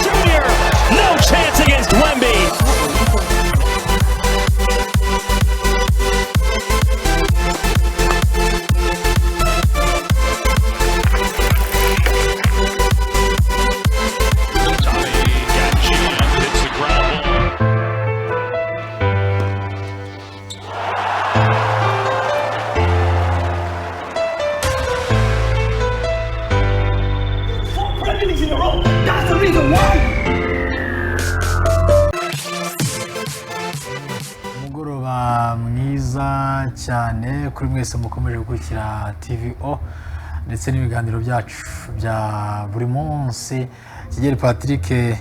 Junior, no chance against Wemby. Tommy Gatchin hits the ground ball. Four presidents in a row. That's the reason why. Umugoroba mwiza cyane kuri mwese mukomeje gukurikira TVO ndetse n'ibiganiro byacu bya buri munsi. Kigeli Patrick,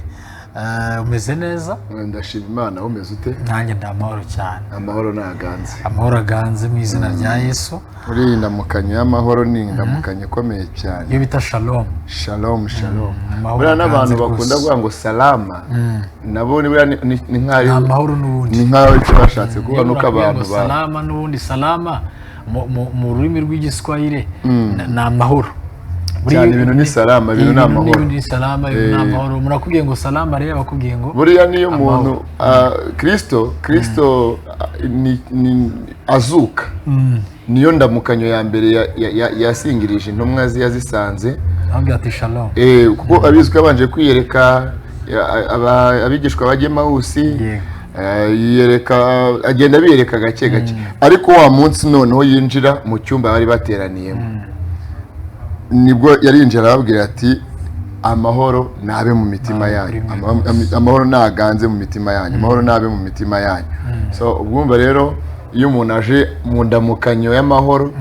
umeze neza? Ndashima Imana, umeze ute? Nanjye ndi amahoro cyane. Amahoro ntaganze. Amahoro aganze mu izina rya Yesu. Muri iyi ndamukanyo y'amahoro ni indamukanyo ikomeye cyane. Iyo bita shalom. Shalom, shalom. Amahoro Buriya n'abantu aganze bakunda rwose. kuvuga ngo salama, nabo ni buriya ni nk'aho Ni amahoro n'ubundi. Ni nk'aho icyo bashatse kuvuga Iyo nuko urakubwira abantu ngo ba salama, n'ubundi salama mu rurimi rw'igiswahili ni amahoro. Buriya Cyane, ibintu ni salama, ibintu ni amahoro. Ibintu ni salama, ibintu ni amahoro. Murakubwiye ngo salama rero bakubwiye ngo Buriya niyo amahoro. umuntu Kristo azuka, niyo ndamukanyo ya mbere yasingirije intumwa ze yazisanze. Ababwira ati shalom. Kuko abizi ko yabanje kwiyereka abigishwa bajya Emawusi. Yego. Yiyereka, agenda abiyereka gake gake, ariko wa munsi noneho yinjira mu cyumba bari bateraniyemo, nibwo yarinjira arababwira ati: "Amahoro nabe mu mitima yanyu, amahoro naganze mu mitima yanyu, amahoro nabe mu mitima yanyu." So ubwumva rero, iyo umuntu aje mu ndamukanyo y'amahoro,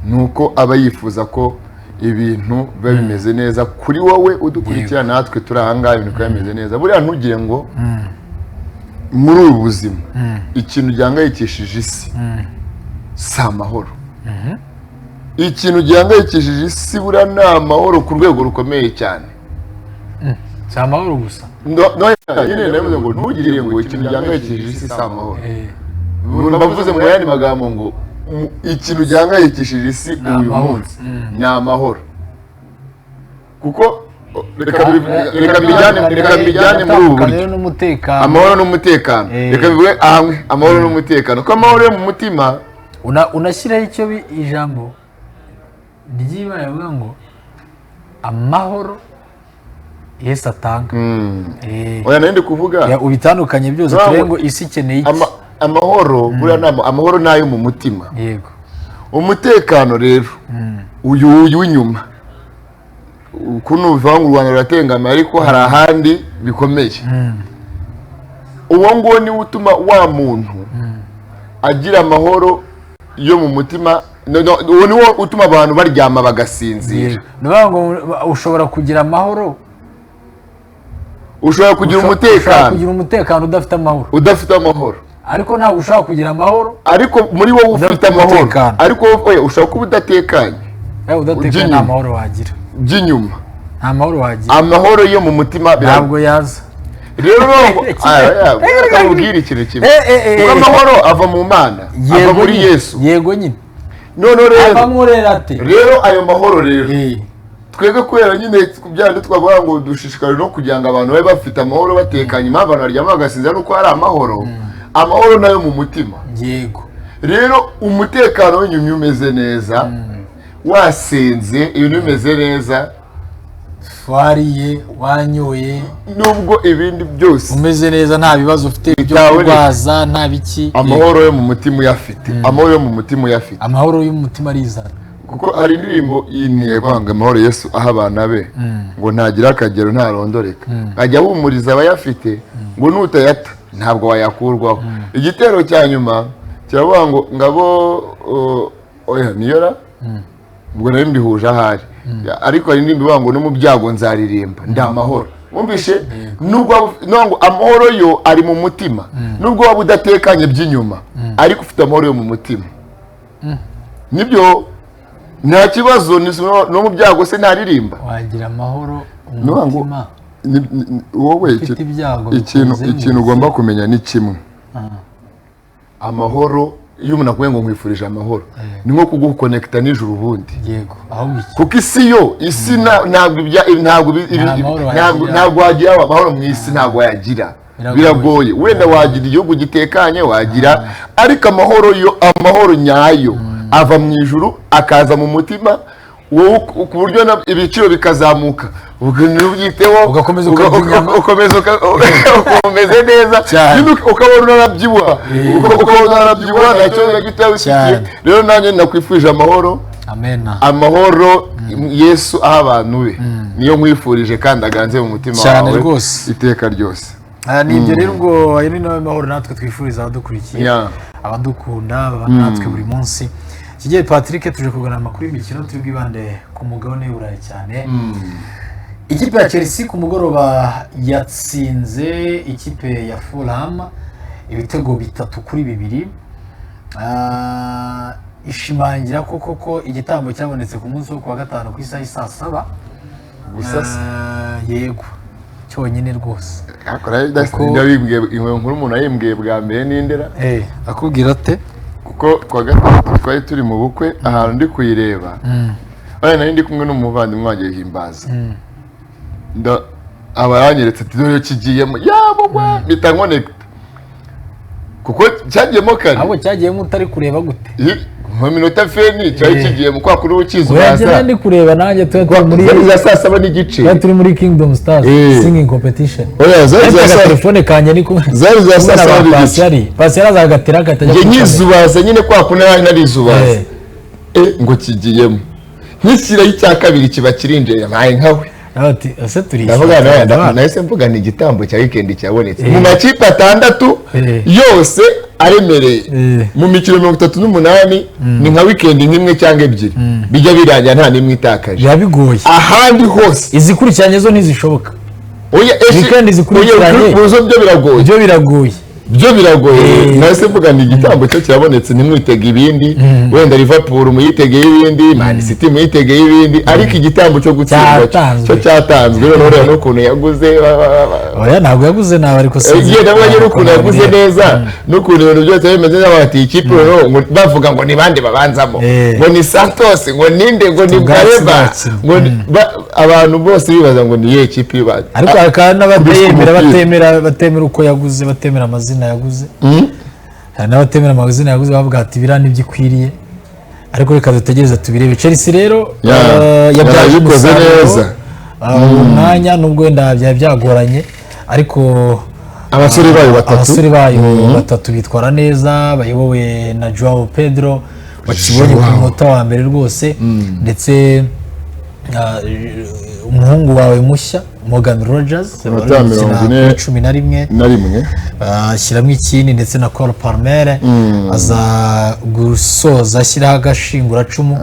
ni uko aba yifuza ko ibintu biba bimeze neza kuri wowe udukurikira, natwe turi ahangaha ibintu bikaba bimeze neza. Buriya ntugire ngo muri ubu buzima ikintu gihangayikishije isi si amahoro. Ikintu gihangayikishije isi buriya ni amahoro ku rwego rukomeye cyane. Si amahoro gusa. No, nyine navuze ngo ntugire ngo ikintu gihangayikishije isi si amahoro. Bavuze mu yandi magambo ngo ikintu gihangayikishije isi uyu amahoro. munsi ni amahoro, kuko reka mbijyane muri ubu buryo. Rero n'umutekano. Amahoro n'umutekano. Reka bivuge hamwe amahoro n'umutekano, kuko amahoro yo mu mutima Unashyiraho icyo ijambo ry'Imana rivuga ngo amahoro Yesu atanga. Oya, nari ndi kuvuga Ya, ubitandukanye byose, turebe ngo isi ikeneye iki. Amahoro buriya ni amahoro ni ayo mu mutima. Umutekano rero uyu w'inyuma, ukuntu bivuga ngo u Rwanda ruratengama, ariko hari ahandi bikomeye, uwo nguwo niwo utuma wa muntu agira amahoro yo mu mutima. No, uwo niwo utuma abantu baryama bagasinzira. Yego. Ni ukuvuga ngo ushobora kugira amahoro Ushobora kugira ushobora umutekano kugira umutekano udafite amahoro. Udafite amahoro. Ariko ntabwo ushobora kugira amahoro ariko muri wowe ufite udafite amahoro. umutekano. Ariko wowe ushobora kuba udatekanye. Yawe udatekanye, Ujya nta inyuma. mahoro wagira. By'inyuma. Nta mahoro wagira. Amahoro yo mu mutima Ntabwo yaza. Rero reka nkubwire ikintu kimwe, kuko amahoro ava mu Mana, ava Yego muri nyine. Yesu. Yego nyine. Noneho rero Avamo rero ate? Rero ayo mahoro rero, twebwe kubera nyine bya twavuga ngo dushishikajwe no kugira ngo abantu babe bafite amahoro, batekanye, impamvu abantu baryama bagasinzira nuko hari amahoro. Amahoro nayo mu mutima. Rero umutekano w'inyuma iyo umeze neza, wasenze, ibintu bimeze neza, Wariye, wanyoye, nubwo ibindi byose umeze neza, nta bibazo ufite byo bitaboneka. kurwaza, nta biki. Amahoro yo mu mutima uyafite, amahoro yo mu mutima uyafite. Amahoro y'umutima arizana. Kuko hari indirimbo yinteye kwanga amahoro Yesu aha abana be, ngo ntagira akagero, ntarondoreka, ajya ahumuriza abayafite, ngo nutayata ntabwo wayakurwaho. Igitero cya nyuma kiravuga ngo ngabo oya niyora, ubwo nari mbihuje ahari, ariko hari indirimbo ivuga ngo no mu byago nzaririmba ndi amahoro. Wumvishe, nubwo ngo amahoro yo ari mu mutima, nubwo waba udatekanye by'inyuma. Ariko ufite amahoro yo mu mutima, nibyo, nta kibazo. No mu byago se ntaririmba? Wagira amahoro Nuvuga ngo umutima wowe ufite ibyago ikintu bikuzenguruka. Ikintu ugomba kumenya ni kimwe: amahoro, iyo umuntu akubwiye ngo nkwifurije amahoro, ni nko kugukonekita nijoro ubundi. Yego, ahubwo iki? Kuko isi yo, isi ntabwo Nta mahoro wagira. Ntabwo wagira amahoro mu isi, ntabwo wayagira. Biragoye. Biragoye. Wenda wagira igihugu gitekanye, wagira, ariko amahoro yo, amahoro nyayo ava mu ijuru akaza mu mutima wowe, ku buryo ibiciro bikazamuka ntubyiteho. Ugakomeza ukarya inyama. Ukomeza ukomeze neza. Cyane. Nyine ukabona unarabyibuha, ukabona unarabyibuha, nta kibazo na gito wifitiye. Cyane. Rero nanjye nakwifurije amahoro. Amena. Amahoro Yesu aha abantu be niyo nkwifurije, kandi aganze mu mutima Cyane wawe rwose. iteka ryose. Aya ni ibyo rero. Ubwo ayo ni nawe mahoro natwe twifuriza abadukurikiye, abadukunda, baba natwe buri munsi. Kigiye Patrick, tuje kuganira amakuru y'imikino, turi bwibande ku mugabane w'Uburayi cyane. Ikipe ya Chelsea ku mugoroba yatsinze ikipe ya Fulham ibitego 3-2. Ishimangira ko koko igitambo cyabonetse ku munsi wo kuwa gatanu ku isaha y'i saa saba. Gusa se Yego, cyonyine rwose. Ariko ndabimbwiye, inkuru umuntu yayimbwiye bwa mbere n'indera. Akubwira ate? Kuko kuwa gatatu twari turi mu bukwe, ahantu ndi kuyireba, wenda nari ndi kumwe n'umuvandimwe wanjye Himbaza. Aba yaranyeretse ati: "Dore kigiyemo yaba." Mpita nkonekita kuko cyagiyemo kare. Ahubwo cyagiyemo utari kureba gute? Mu minota feni cyari kigiyemo, kwa kuri ukiza Oya, njye uraza. ndi kureba nanjye, tuba turi muri Zari za saa saba n'igice. Tuba turi muri Kingdom Stars singing competition. Oya, zari Ariko za saa agatelefone kanjye ni kumwe Zari za saa saba n'igice. Pasiyari, Pasiyari azagatera agahita ajya Njye kuri kamera. nkizubaza nyine, kwa kundi nari narizubaza, ngo kigiyemo, nkishyiraho icya kabiri kiba kirinjiye, mpaye nkawe. Nawe ati: "Ese turishyura?" Ndavuga nawe, Abana. nahise mvuga ni igitambo cya weekend cyabonetse mu makipe atandatu yose aremereye. Mu mikino 38, ni nka weekend nk'imwe cyangwa ebyiri bijya birangira nta n'imwe itakaje. Biba bigoye. Ahandi hose Izikurikiranye zo ntizishoboka. Oya, Weekend zikurikiranye. oya, kuzo byo biragoye. Byo biragoye. Byo biragoye. Nahise mvuga ni igitambo cyo kirabonetse, ntimwitege ibindi. Wenda Liverpool muyitegeye ibindi, Man City muyitegeye ibindi, ariko igitambo cyo gutsindwa Cyatanzwe. cyo cyatanzwe. Noneho ureba n'ukuntu yaguze Oya, ntabwo yaguze nawe, ariko sinzi. Igihe nawe nyine ukuntu yaguze neza n'ukuntu ibintu byose bimeze neza, bati ikipe noneho ngo bavuga ngo ni bande babanzamo, ngo ni Santos, ngo ninde, ngo ni Ubwatsi Baleba, bwatsi. ngo abantu bose bibaza ngo ni iyihe kipe iba Ariko hakaba n'abatayemera. Kubiswa umupira. Batemera uko yaguze, batemera amazina yaguze. Hari n'abatemera amazina yaguze, bavuga ati: "Biriya nibyo ikwiriye." Ariko reka dutegereze tubirebe. Chelsea rero yabyaje yarabikoze umusaruro neza. Uwo mwanya, nubwo wenda byari byagoranye, ariko Abasore bayo batatu. Abasore bayo batatu bitwara neza, bayobowe na Joao Pedro wakibonye ku Joao. munota wa mbere rwose, ndetse umuhungu wawe mushya Morgan Rogers Munota wari uri gukina 41 kuri 11, na rimwe. Ashyiramo ikindi, ndetse na Cole Palmer aza gusoza ashyiraho agashinguracumu,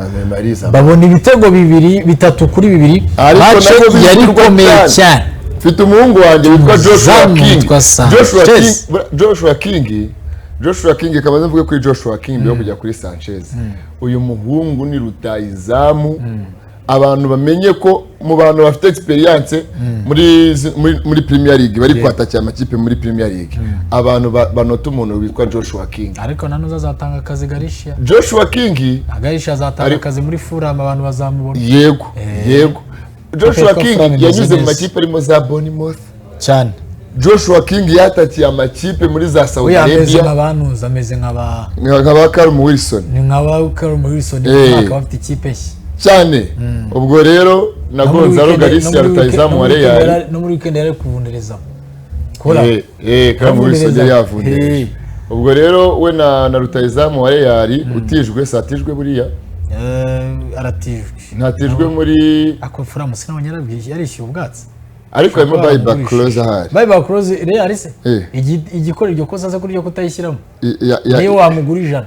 babona ibitego bibiri, 3-2. Ariko Match nabwo yari bizirwa ikomeye cyane. cyane. Mfite umuhungu wanjye witwa Joshua Umuzamu King. witwa Sanchez. Joshua King, kabanza mvuge kuri Joshua King mbere yo kujya kuri Sanchez. Uyu muhungu ni rutayizamu. Abantu bamenye ko mu bantu bafite experience muri Premier League, bari kwatakira amakipe muri Premier League, abantu banota umuntu witwa Joshua King. Ariko nanuza azatanga akazi Garcia. Joshua King. Garcia azatanga akazi muri Fulham, abantu bazamubona. Yego, Joshua Kuko King Fulham imeze yanyuze mu neza. makipe arimo za Bournemouth. Cyane. Joshua King yatakiye amakipe muri za Saudi Oya, ameze Arabia. nk'abanuza, ameze nk'aba Nka ba Callum Wilson. Ni nk'aba Callum Wilson. Umwaka bafite ikipe nshya. Cyane. Ubwo rero na No muri Gonzalo weekend- Garcia, no muri weekend- rutahizamu no wa muri weekend Real. no muri weekend yari kuvunderezamo. Kora. Callum Wilson yari Yavundereza. yavundereje. Ubwo rero we na rutahizamu wa Real utijwe, satijwe buriya. Aratijwe. Ntatijwe muri Ako Fulham sinabonye yarishyuye ubwatsi. Ariko harimo Ushobora buyback kugurisha. clause ahari. Buyback clause Real se? Eh. Igikora iryo kosa se kuri ryo kutayishyiramo? Ya Niyo wamugura 100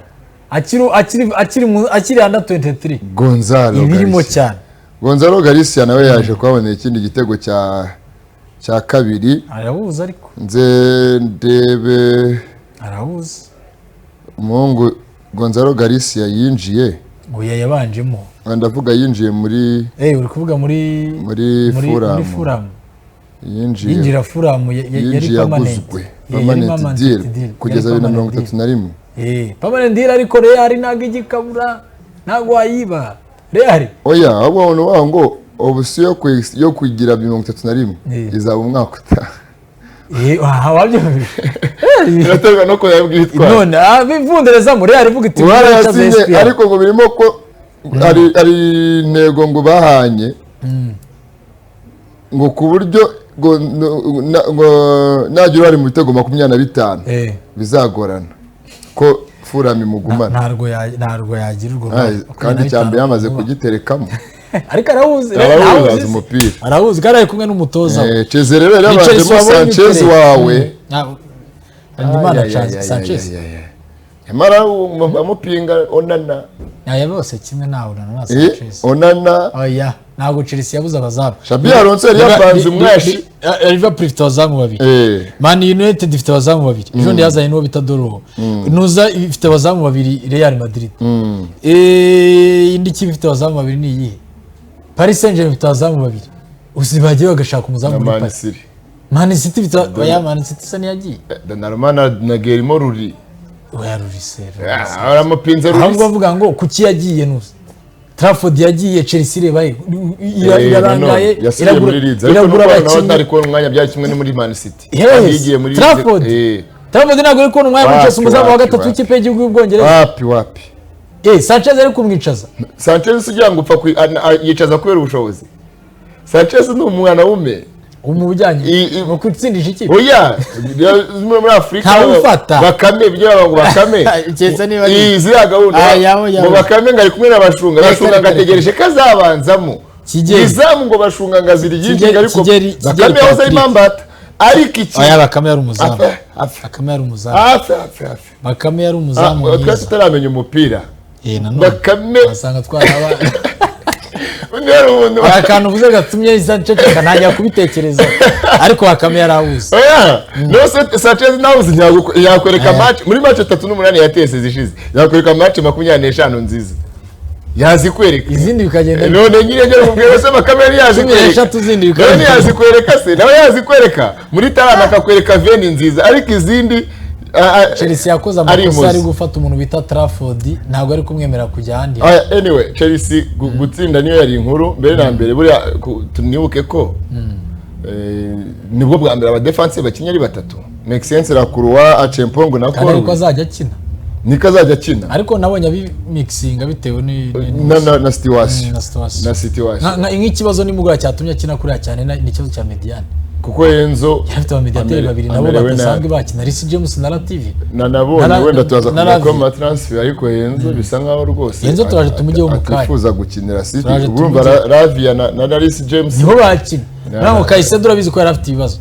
akiri under 23, Gonzalo ibirimo Garcia. cyane. Gonzalo Garcia nawe yaje kuhabonera ikindi gitego cya kabiri. Arabuza ariko. Nze ndebe. Arabuza. Umuhungu Gonzalo Garcia yinjiye. Oya, yabanjemo. Ndavuga yinjiye muri Uri kuvuga muri muri muri Fulham. Fulham. Yinjiye. Yinjira Fulham yari Yinjiye permanent. aguzwe. Yari Permanent permanent deal deal. kugeza Yari bibiri na mirongo permanent itatu na rimwe. deal. Permanent deal, ariko Real ntabwo igikabura, ntabwo wayiba Real. Oya, ahubwo abantu bavuga ngo option yo kugira 31 izaba umwaka utaha. Aha wabyumvise. Biraterwa no kureba itwara. None bivundereza Real ivuga iti Uruhare "Mwicaze yasinye SPR." ariko ngo birimo ko ari intego ngo bahanye ngo ku buryo ngo ngo nagira uruhare mu bitego 25 bizagorana ko Fulham imugumana. Ntabwo yagira urwo Ay, ruhare. kandi icya mbere yamaze kugiterekamo. Ariko arawuzi. Arawuzi, Arawuzi azi umupira. Arawuzi kandi ari kumwe n'umutoza we. Cheze rero yari Ni yabanjemo Chelsea wabonye Sanchez imbere. wawe. Ndimana Ay, ay, ay, ay, Sanchez. ay, ay, ay. Nyamara amupinga Onana. Aya bose kimwe nawe na Sanchez. Onana. Oya, ntabwo Chelsea yabuze abazamu. Xabi Alonso yari yapanze umwashi. Liverpool ifite abazamu babiri. Man United ifite abazamu babiri. Ejo bundi yazanye n'uwo bita Doro. Nuza ifite abazamu babiri Real Madrid. Indi kipe ifite abazamu babiri ni iyihe? Paris Saint-Germain ifite abazamu babiri. Uzi bagiye bagashaka umuzamu Na muri Man Paris. City. Man City ifite, oya, Man City isa n'iyagiye. Donnarumma na Guillermo Ruri. Oya, Rurise. Aramupinze Ahubwo Ruri. bavuga ngo kuki yagiye nuza. Trafford yagiye, Chelsea ireba he? Irarangaye, Yasubiye iragura muri Leeds ariko iragura nubwo nawe abakinnyi. atari kubona umwanya, byari kimwe no muri Man City. Yes. Yigiye muri Leeds. Trafford. Trafford ntabwo ari kubona umwanya muri Wapi, Chelsea, umuzamu wa wapi, gatatu wapi. w'ikipe y'igihugu y'Ubwongereza. Wapi, wapi. Sanchez ari kumwicaza. Sanchez ugira ngo upfa yicaza kubera ubushobozi. Sanchez ni umwana w'ume. Mu bijyanye mu gutsindisha ikipe. Oya, muri Afurika Ntawufata. Bakame, ibyo baba ngo bakame. Keretse niba ari- Iyi ziriya gahunda. Ah, yaho, yaho. Ngo bakame ngo ari kumwe n'abashunga, Reka, bashunga reka, ngo ategereje ko azabanzamo. Kigeli. Izamu ngo bashunga ngo azira Kigeli, iryinshi, ariko Kigeli, bakame Kigeli yahoze ari Patrick. mambata. Ariko iki Oya, Bakame yari umuzamu. Afe, afe. Bakame yari umuzamu. Afe, afe, afe. Bakame yari umuzamu Ah, twese mwiza. tutaramenya umupira. Nanone Bakame wasanga twaraba undi yari umuntu. Hari akantu uvuze gatumye isa nceceka, ntajya kubitekereza, ariko Bakame yari awuzi. Oya, no Sanchez nawe uzi yakwereka match muri match 38 yatese zishize. Yakwereka match 25 nziza. Yazikwereka. Izindi bikagenda None nyine ngera mubwira se Bakame yari yazikwereka. 13 zindi bikagenda. None yazikwereka se, nawe yazikwereka. Muri Tarama akakwereka veni nziza, ariko izindi Chelsea yakoze ari amakosa impuzi. ari gufata umuntu bita Trafford, ntabwo ari kumwemerera kujya ahandi. Aya, anyway, Chelsea gutsinda niyo yari inkuru mbere na mbere. Buriya tunibuke ko nibwo bwa mbere abadefanse bakinnye ari batatu, Maxence Lacroix, Acheampong na Kandi ariko Colwill. azajya akina. Niko azajya akina. Ariko nabonye abimixinga bitewe na situation. Na situation. Na situation. Nk'ikibazo nimugoroba cyatumye akina kuriya cyane ni ikibazo cya Mediane. Kuko Enzo Yari afite abamediateri babiri nabo amerewe badasanzwe nabi. bakina, Reece James na Lativi. Na nabonye wenda turaza na kujya Ravi. kuri ama transfer, ariko Enzo bisa nkaho rwose Enzo turaje tumugeho mu kanya. atifuza gukinira City. Turaje Urumva tumugeho. Ravia na Reece James Niho bakina. Ntabwo Caicedo urabizi ko yari afite ibibazo.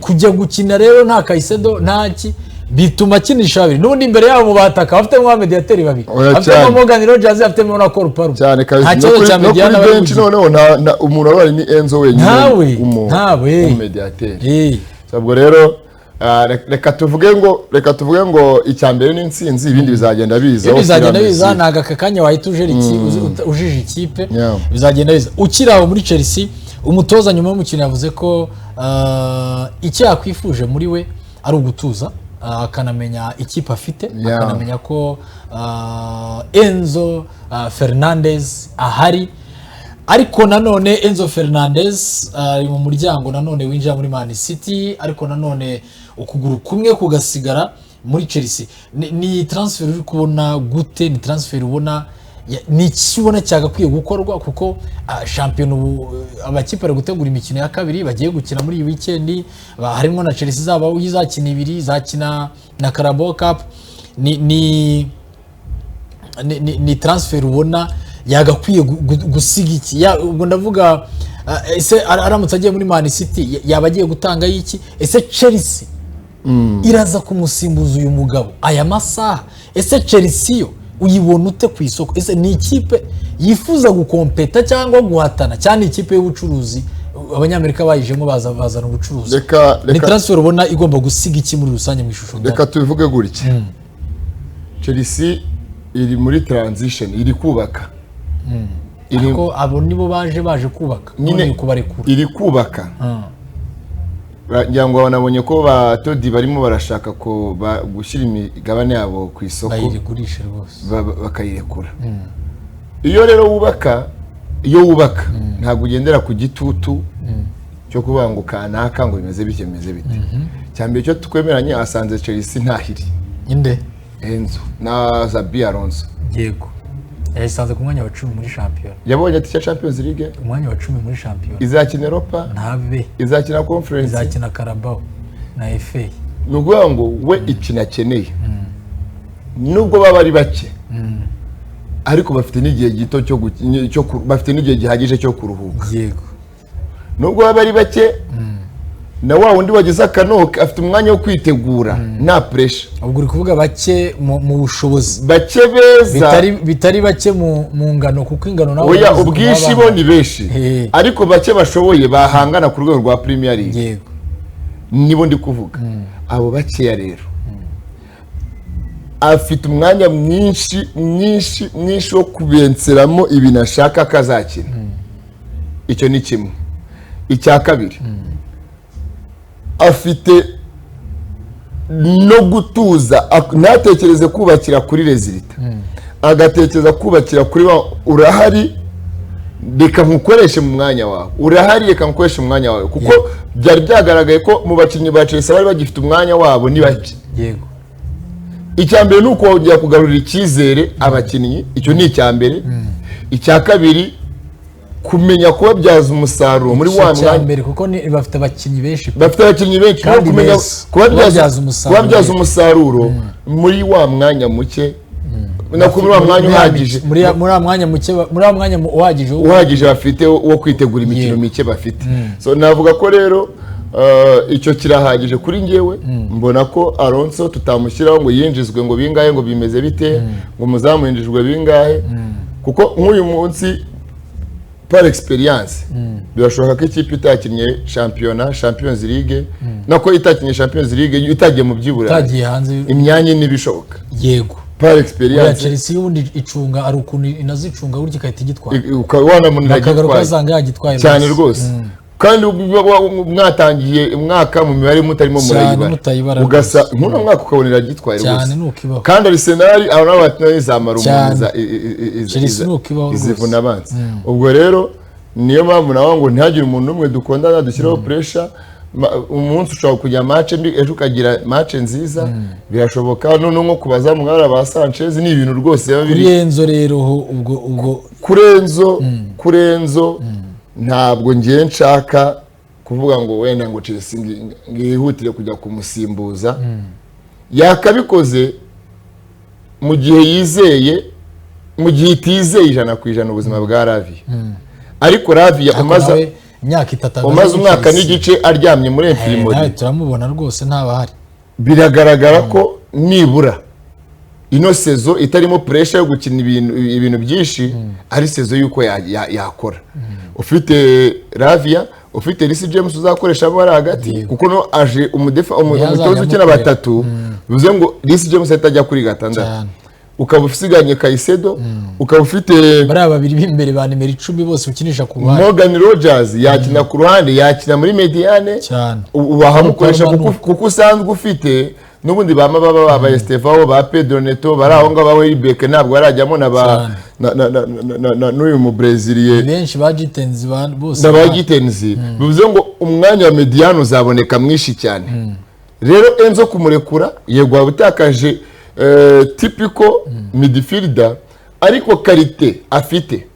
Kujya gukina rero nta Caicedo nta ki, bituma akinisha babiri n'ubundi imbere yabo mu bataka bafitemo abamediateri babiri, Oya, bafitemo cyane. Morgan Rogers, bafitemo na Cole Palmer. Cyane kabisa. Nta kibazo cya No Mediane kuri bari bench kugira. noneho umuntu wari ni Enzo wenyine. Ntawe, ntawe. Umumediateri. Ubwo rero reka tuvuge ngo icya mbere ni intsinzi, ibindi bizagenda biza. Ibindi bizagenda biza, ntabwo aka kanya wahita ujera ujije ikipe. Bizagenda biza. Ukiri aho muri Chelsea, umutoza nyuma y'umukino yavuze ko icyo yakwifuje muri we ari ugutuza, akanamenya ikipe afite, akanamenya ko Enzo Fernandez ahari. Ariko nanone Enzo Fernandez ari mu muryango nanone winjira muri Man City, ariko nanone ukuguru kumwe kugasigara muri Chelsea. Ni transfer uri kubona gute? Ni transfer ubona ni iki ubona cyagakwiye gukorwa? Kuko shampiyona ubu amakipe ari gutegura imikino ya kabiri bagiye gukina muri iyi weekend, harimo na Chelsea izaba izakina ibiri, izakina na Carabao Cup. Ni transfer ubona yagakwiye gusiga iki? Ubwo ndavuga ese aramutse agiye muri Man City yaba agiye gutanga iki? Ese Chelsea iraza kumusimbuza uyu mugabo aya masaha? Ese Chelsea yo uyibona ute ku isoko? Ese ni ikipe yifuza gukompeta cyangwa guhatana, cyangwa ni ikipe y'ubucuruzi? Abanyamerika bayijemo baza bazana ubucuruzi. Ni transfer ubona igomba gusiga iki muri rusange mu ishusho ngari? Reka tubivuge gutya. Chelsea iri muri transition, iri kubaka. Ariko abo nibo baje kubaka Nyine none kubarekura. Iri kubaka. Ngira ngo banabonye ko ba Todi barimo barashaka ko gushyira imigabane yabo ku isoko, bayigurishe rwose, bakayirekura. Iyo rero wubaka, iyo wubaka ntabwo ugendera ku gitutu cyo kuvuga ngo kanaka ngo bimeze bityo bimeze bite. Cyambere cyo twemeranye, asanze Chelsea ntahiri inde Enzo na Xabi Alonso. Yego, yayisanze ku mwanya wa 10 muri shampiyona. Yabonye ati Champions League, umwanya wa 10 muri shampiyona, izakina Europa, ntabe izakina Conference, izakina Carabao na FA. Ni ukuvuga ngo we ikintu akeneye, nubwo baba ari bake, ariko bafite n'igihe gito cyo bafite n'igihe gihagije cyo kuruhuka. Yego, nubwo baba ari bake, na wa wundi wagize akanoka afite umwanya wo kwitegura nta pressure. Ubwo uri kuvuga bake mu bushobozi, bake beza, bitari bake mu ngano, kuko ingano nawe oya ubwinshi bo ni benshi, ariko bake bashoboye bahangana ku rwego rwa Premier League. Yego, nibo ndi kuvuga. Abo bakeya rero afite umwanya mwinshi mwinshi mwinshi wo kubenseramo ibintu ashaka akazakina. Icyo ni kimwe. Icya kabiri, afite no gutuza, ntatekereze kubakira kuri resulta, agatekereza kubakira kuri urahari reka nkukoreshe mu mwanya wawe, urahari reka nkukoreshe mu mwanya wawe, kuko byari byagaragaye ko mu bakinnyi ba Chelsea bari bagifite umwanya wabo ni bake. Yego, icya mbere ni ukongera kugarurira icyizere abakinnyi, icyo ni icya mbere. Icya kabiri, kumenya kubabyaza umusaruro muri wa mwanya mbere, kuko bafite abakinnyi benshi, bafite abakinnyi benshi, kandi kumenya kubabyaza umusaruro muri wa mwanya muke, na muri wa mwanya uhagije, muri wa mwanya muke, muri wa mwanya uhagije bafite wo kwitegura imikino mike bafite. So navuga ko rero icyo kirahagije kuri njyewe. Mbona ko Alonso tutamushyiraho ngo yinjizwe ngo bingahe, ngo bimeze bite, ngo muzamu yinjijwe bingahe, kuko nk'uyu munsi par experience birashoboka ko ikipe itakinnye shampiyona, Champions League, nako itakinnye Champions League, itagiye mu byibura, itagiye hanze, imyanya n'ibishoboka. Yego, par experience Chelsea ubundi icunga ari ukuntu inazicunga burya ikahita igitwara, ukabona yagitwaye cyane rwose. Kandi mwatangiye umwaka mu mibare mutarimo murayibara, ugasa nk'uno mwaka ukabonera gitwaye rwose. Kandi Arsenal abo nabo batinaye zamara umuntu izivuna abanzi. Ubwo rero niyo mpamvu nawe ngo ntihagire umuntu umwe dukundana dushyiraho pressure. Umunsi ushobora kujya match mbi, ejo ukagira match nziza, birashoboka. None nko kubaza mwara ba Sanchez ni ibintu rwose biba biri kuri Enzo rero ubwo kuri Enzo ntabwo ngiye nshaka kuvuga ngo wenda ngo Chelsea ngihutire kujya kumusimbuza. Yakabikoze mu gihe yizeye, mu gihe itizeye 100% ubuzima bwa Lavia. Ariko Lavia umaze imyaka itatu, umaze umwaka n'igice aryamye muri infirmerie, turamubona rwose ntabahari. Biragaragara ko nibura ino sezo itarimo pressure yo gukina ibintu byinshi, ari sezo yuko yakora. Ufite Lavia, ufite Reece James uzakoresha abo hagati, kuko no aje umudefa umutoza ukina batatu, bivuze ngo Reece James atajya kuri gatandatu, ukaba usiganye Caicedo, ukaba ufite bari babiri b'imbere ba nimero 10 bose ukinisha ku ruhande. Morgan Rogers yakina ku ruhande, yakina muri mediane, wahamukoresha kuko usanzwe ufite n'ubundi ba mababa ba Estevao, ba Pedro Neto bari aho ngaho, ba Welbeck ntabwo barajyamo na ba n'uyu mu Breziliye benshi ba Gitenzi bose na ba Gitenzi, bivuze ngo umwanya wa mediane uzaboneka mwinshi cyane. Rero Enzo kumurekura, yego wabutakaje typical midfielder, ariko karite afite,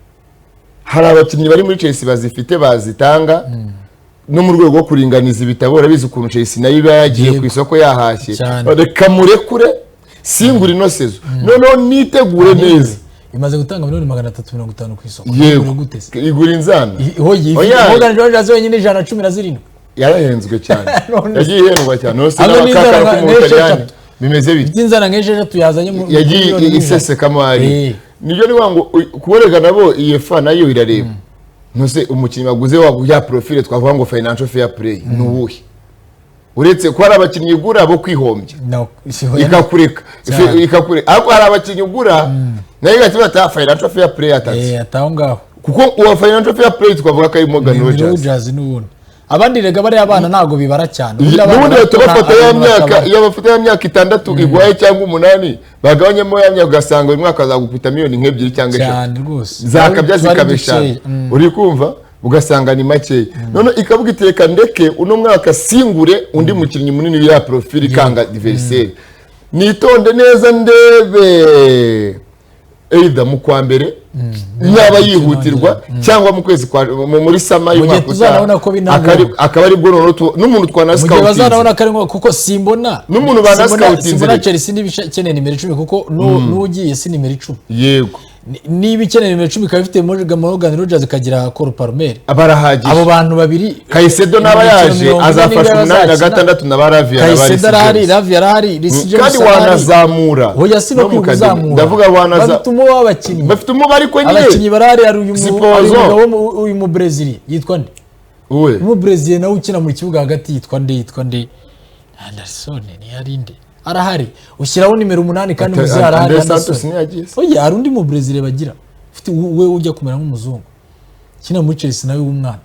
hari abakinnyi bari muri Chelsea bazifite bazitanga, no mu rwego rwo kuringaniza ibitabo. Urabizi ukuntu Chelsea nayo iba yagiye ku isoko yahashye, reka murekure singura ino sezo, noneho nitegure neza. Imaze gutanga miliyoni 350 ku isoko. Yego, igura inzana Morgan Rogers wenyine 117 yarahenzwe cyane, yagiye ihendwa cyane. Nose bimeze bite inzana nk'esheshatu yazanye mu yagiye isesekamo hari nibyo ni ngo kuborega nabo UEFA nayo irareba. Ntose umukinnyi baguze wa ya profile twavuga ngo financial fair play ni uwuhe? Uretse ko hari abakinnyi igura bo kwihombya ikakureka ikakureka, ariko hari abakinnyi ugura nayo igahita bata financial fair play atatse ataho ngaho, kuko uwa financial fair play twavuga ko ari Morgan Rogers n'ubundi. Abandi rega bari abana ntago bibara cyane, n'ubundi bafata ya myaka, iyo bafata ya myaka 6 igwaye cyangwa 8, bagabanyemo ya myaka, ugasanga uyu mwaka azagukubita miliyoni nk'ebyiri cyangwa 3 zakabya zikaba 5, uri kumva ugasanga ni makeya. None ikavuga iteka ndeke uno mwaka singure undi mukinnyi munini ya profile ikanga adversaire, nitonde neza ndebe either mu kwa mbere yaba yihutirwa cyangwa mu kwezi kwa muri sama y'umwaka utaha, akaba ari bwo n'umuntu twana scouting bazanabona ko ari kuko simbona n'umuntu bana scouting simbona Chelsea nibikeneye nimero 10, kuko n'ugiye si nimero 10. Yego, niba ikeneye nimero 10 ikaba ifite Morgan Rogers ikagira Cole Palmer, abarahagije abo bantu babiri. Caicedo naba yaje azafasha 8 na 6 na Lavia na Caicedo arahari, Lavia arahari, Reece James kandi wanazamura. Oya si no kuzamura, ndavuga wanaza bafite umuba w'abakinnyi, bafite umuba ariko nyine abakinnyi barahari. Hari uyu mugabo uyu mu Brazil yitwa nde? Uwe mu Brazil nawe ukina mu kibuga hagati yitwa nde? Yitwa nde? Anderson ni yarinde arahari, ushyiraho nimero 8 kandi muzi arahari. Oya hari undi mu Brazil bagira ufite we ujya kumera nk'umuzungu kina muri Chelsea nawe w'umwana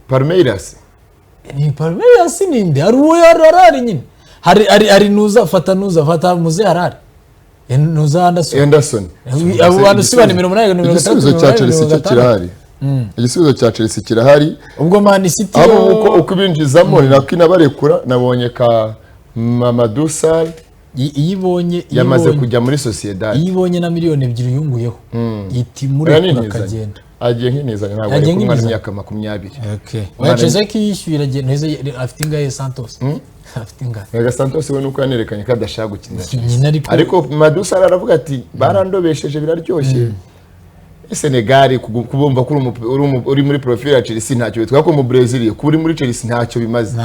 Palmeiras, ni Palmeiras ninde? Hari uwo arahari nyine, hari nuza fata nuza fata muzi arahari nuza Anderson. Abo bantu si ba nimero 8 nimero 6. Igisubizo cya Chelsea kirahari, igisubizo cya Chelsea kirahari. Ubwo Man City abo uko binjizamo ni nako inabarekura. Nabonye ka Mamadou Sarr iyibonye yamaze kujya muri Sociedad, iyibonye na miliyoni 2 yunguyeho iti muri akagenda agiye nk'inezanya, ntabwo ari kumwana imyaka 20. Okay, oya Chelsea yishyura neza, afite ingahe Santos? Afite ingahe Gaga Santos we nuko yanerekanye ko adashaka gukina, ariko Mamadou Sarr aravuga ati barandobesheje biraryoshye. Senegal kubumva ko uri muri profile ya Chelsea ntacyo bitwa, ko mu Brazil kuba uri muri Chelsea ntacyo bimaze,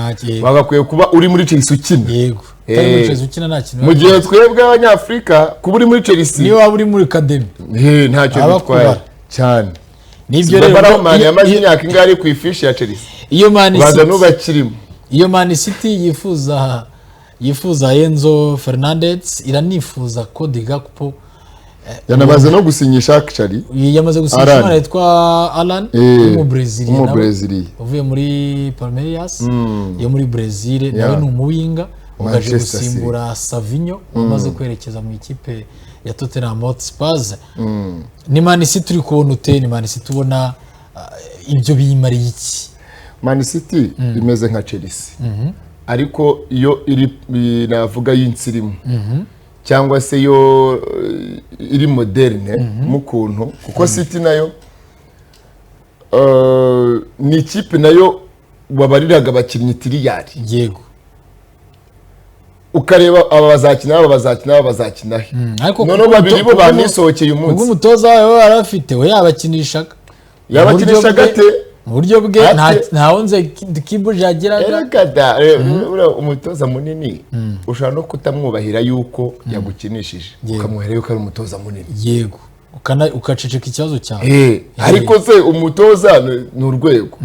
bagakwiye kuba uri muri Chelsea ukina. Yego, utari muri Chelsea ukina nta kintu. Mu gihe twebwe abanyafrika kuba uri muri Chelsea niyo waba uri muri academy ntacyo bitwaye cyane. Nibyo rero Man yamaze imyaka ingahe ari ku ifishi ya Chelsea? Iyo Man City nubakirimo, iyo Man City yifuza Enzo Fernandez, iranifuza ko Gakpo yanamaze no gusinyisha actually, yamaze gusinyisha umwana yitwa Alan w'umubreziliya uvuye muri Palmeiras yo muri Brazil, nawe ni umuwinga ugaje gusimbura Savinho umaze kwerekeza mu ikipe ya Tottenham Hotspur. Ni Man City uri kubona ute? Ni Man City ubona ibyo biyimariye iki? Man City imeze nka Chelsea, ariko iyo iri navuga y'insirimu cyangwa se yo iri moderne mu kuntu, kuko City nayo ni ikipe nayo wabariraga abakinnyi tiriyari. Yego, ukareba aba bazakina, aba bazakina, aba bazakina he, none babiri bo banisohokeye umunsi. Ubwo umutoza wawe arafite we yabakinishaga ate mu buryo bwe, ntawunze kibuje yagiraga. Umutoza munini ushobora no kutamwubahira yuko yagukinishije, ukamwuhira yuko ari umutoza munini. Yego, ukaceceka ikibazo cyawe. Ariko se umutoza ni urwego,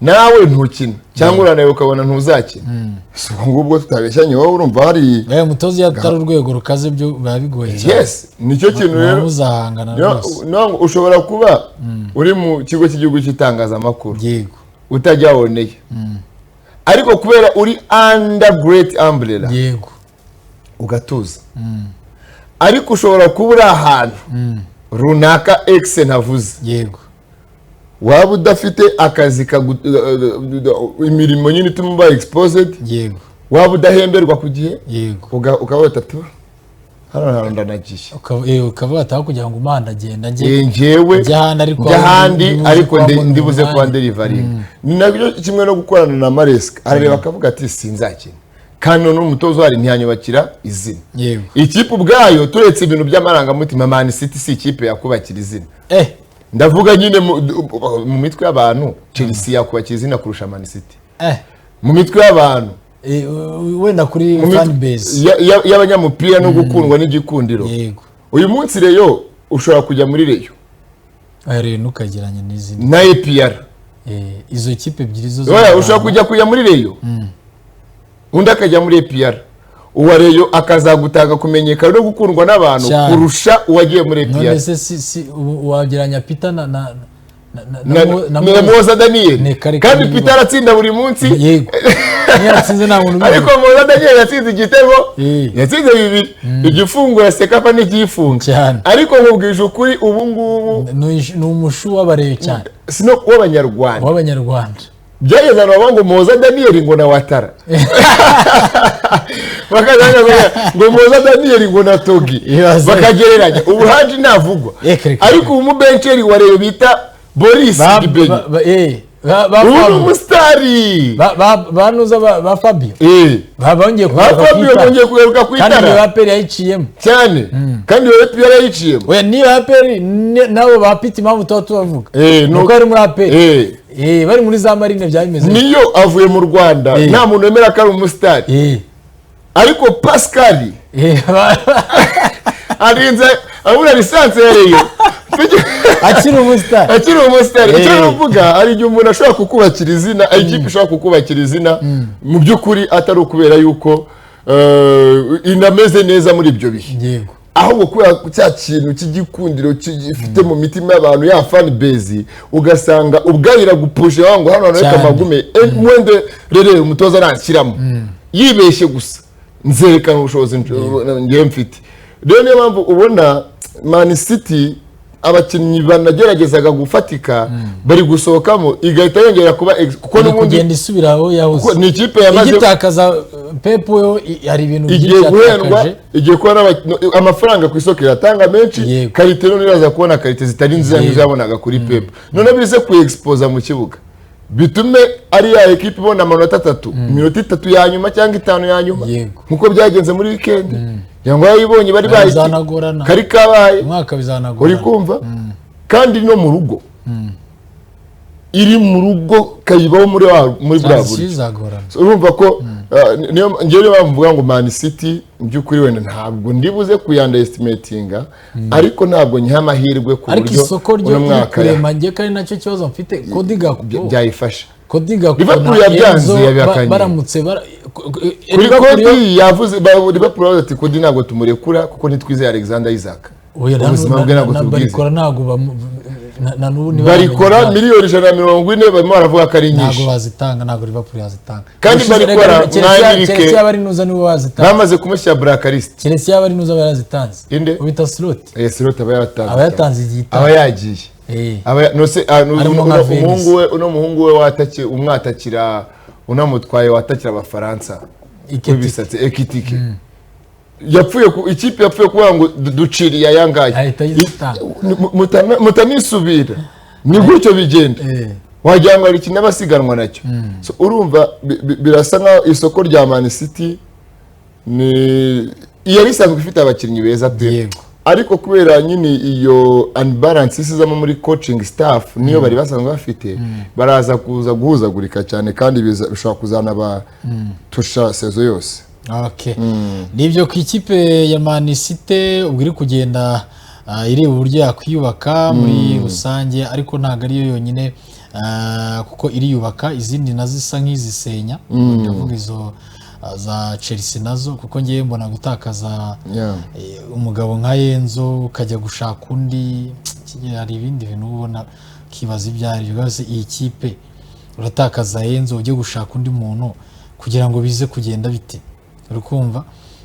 nawe ntukina cyangwa urananiwe ukabona ntuzakina, si ubwo ngubwo tutabeshyanye, wowe urumva hari umutoza iyo atari urwego rukaze byo biba bigoye cyane. Yes, nicyo kintu rero muzahangana rwose. Ushobora kuba uri mu kigo cy'igihugu cy'itangazamakuru utajya woneye, ariko kubera uri under great umbrella, yego, ugatuza. Ariko ushobora kuba uri ahantu runaka ex ntavuze, yego, waba udafite akazi imirimo nyine ituma uba exposed, yego, waba udahemberwa ku gihe, yego, ukaba watatu hano hantu ndanagiye, ukaba wataha kugira ngo umwana agenda njye njyewe njya ahandi, ariko ndibuze kuba nderivaringa. Ni nabyo kimwe no gukorana na Maresca, arareba akavuga ati sinzakina, kandi none umutoza wari ntiyanyubakira izina. Ikipe ubwayo turetse ibintu by'amarangamutima, Man City si ikipe yakubakira izina. Ndavuga nyine mu mitwe y'abantu Chelsea yakubakira izina kurusha Man City. Mu mitwe y'abantu wenda kuri fan base y'abanyamupira no gukundwa n'igikundiro. Uyu munsi Rayon ushobora kujya muri Rayon, Rayon ukageranya n'izindi na APR, izo kipe ebyiri zo ushobora kujya muri Rayon Undi akajya muri APR, uwa Rayon akazagutanga kumenyekana no gukundwa n'abantu Cyane. kurusha uwagiye muri None APR. se si ubu wagereranya Peter na na na na na na Muhoza Daniel? Ni kare Kandi kare. Peter aratsinda buri munsi. Yego, niyo yatsinze nta muntu Ariko ubivuga. Muhoza Daniel yatsinze igitego, yatsinze bibiri, igifungura CECAFA n'igifunga. Cyane. Ariko nkubwije ukuri, ubu ngubu Ni umushu w'abareyo cyane. Sino w'Abanyarwanda. W'Abanyarwanda. Byageze ahantu bavuga ngo Muhoza Daniel ngo na Watara, bakajya ngo Muhoza Daniel ngo na Togi. Ibaze. Bakagereranya. Ubu Haji ntavugwa. Reka, reka. Ariko ubu umubenceri wa Rayon bita Boris Gibenyi, ba ubu ni Fabio. umusitari. Banuza ba Fabio bongeye Ba kugaruka ku Fabio itara. bongeye kugaruka ku Kandi itara. niba APR yayiciyemo. Cyane, kandi iyo APR yayiciyemo. Oya, niba APR nabo ba Piti, impamvu tuba tubavuga nuko bari muri APR. Bari muri za Marine byaba bimeze bityo. Niyo avuye mu Rwanda, nta muntu wemera ko ari umusitari, ariko Pascal arinze abura licence ya Rayon akiri umusitari. Akiri umusitari. Icyo nuvuga, hari igihe umuntu ashobora kukubakira izina, ikipe ishobora kukubakira izina mu by'ukuri atari ukubera yuko inameze neza muri ibyo bihe, ahubwo kubera cya kintu cy'igikundiro gifite mu mitima y'abantu, ya fan base, ugasanga ubwayo iragupushe ngo hano hantu reka magume. Mwende rero umutoza aranshyiramo yibeshye gusa, nzerekana ubushobozi ngewe mfite. Rero niyo mpamvu ubona Man City abakinnyi banageragezaga gufatika bari gusohokamo, igahita yongera kuba kuko Iri n'ubundi kugenda isubira aho yahoze. Kuko ni ikipe yamaze Igitakaza Pep we, hari ibintu igiye byinshi guhendwa, yatakaje. igiye kubona amafaranga ku isoko iratanga menshi. Qualité none iraza kubona qualité zitari nziza nk'izo yabonaga kuri Pep, none bize kuyexposa mu kibuga, bitume ari ya ekipe ibona amanota atatu, iminota 3 ya nyuma cyangwa 5 ya nyuma, nkuko byagenze muri weekend, kugira ngo yayibonye bari bayi Bizanagorana. kari kabaye. Umwaka Uri bizanagorana. kumva? Kandi no mu rugo, iri mu rugo kayibaho muri buriya Transition buryo. izagorana. So, urumva ko niyo ngewe niyo mpamvu mvuga ngo Man City mu by'ukuri wenda ntabwo ndibuze kuyaunderestimatinga, ariko ntabwo nyiha amahirwe ku Ariko buryo isoko ryo uno riri mwaka kurema, njye kandi nacyo kibazo mfite, Cody Gakpo. Byayifasha. Cody Gakpo Liverpool na yabyanze, Enzo yabihakanye. baramutse Kuri Liverpool Cody yavuze, Liverpool bavuze ati Cody ntabwo tumurekura kuko ntitwizeye Alexander Isak. Oya, Ubuzima bwe ntabwo na tubwize. Barcola ntabwo na n'ubu ntibaramenya Barcola ibyayo. miliyoni 140 barimo baravuga ko ari Ntabwo nyinshi. bazitanga, ntabwo Liverpool yazitanga. Kandi Ubushize Barcola reka, nka Enrique keretse yaba ari Nuza niwe wazitanga. Bamaze kumushyira blacklist. Keretse yaba ari Nuza aba yarazitanze. Inde? Ubita Slot. Slot aba yatanze. Aba yatanze igihe. Aba yagiye. Aba nose Harimo nka Venise. Umuhungu we, uno muhungu we wataki umwatakira, unamutwaye watakira Abafaransa Ekitike. w'ibisatsi, Ekitike, yapfuye ku ikipe yapfuye kuvuga ngo duciriye aya ngaya. Ahita yitanga. Mutanisubira, ni gutyo bigenda. Wagira ngo hari ikintu abasiganwa nacyo. So, urumva birasa nkaho isoko rya Man City ni yari isanzwe ifite abakinnyi beza pe, ariko kubera nyine iyo unbalance isizamo muri coaching staff niyo bari basanzwe bafite, baraza kuza guhuzagurika cyane, kandi bishobora kuzana tusha saison yose. Okay. Nibyo, ku ikipe ya Man City ubwo iri kugenda ireba uburyo yakwiyubaka muri rusange, ariko ntabwo ariyo yonyine, kuko iriyubaka, izindi nazo zisa nk'izisenya. Ndavuga izo za Chelsea nazo, kuko ngewe mbona gutakaza umugabo nka Enzo ukajya gushaka undi, hari ibindi bintu uba ubona ukibaza ibyo ari byo. Rwose iyi kipe uratakaza Enzo ujye gushaka undi muntu kugira ngo bize kugenda bite? Uri kumva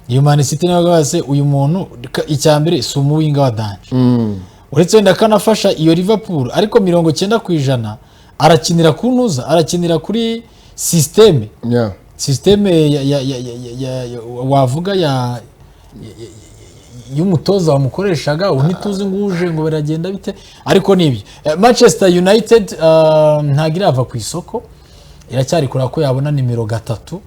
iyo Man City nawe rwose uyu muntu icya mbere si umuwinger wa danger, uretse wenda akanafasha iyo Liverpool, ariko 90% arakinira ku ntuza, arakinira kuri système système ya wavuga y'umutoza wamukoreshaga. Ubu ntituzi ngo uje ngo biragenda bite, ariko nibyo. Manchester United ntabwo irava ku isoko, iracyari kureba ko yabona nimero 3.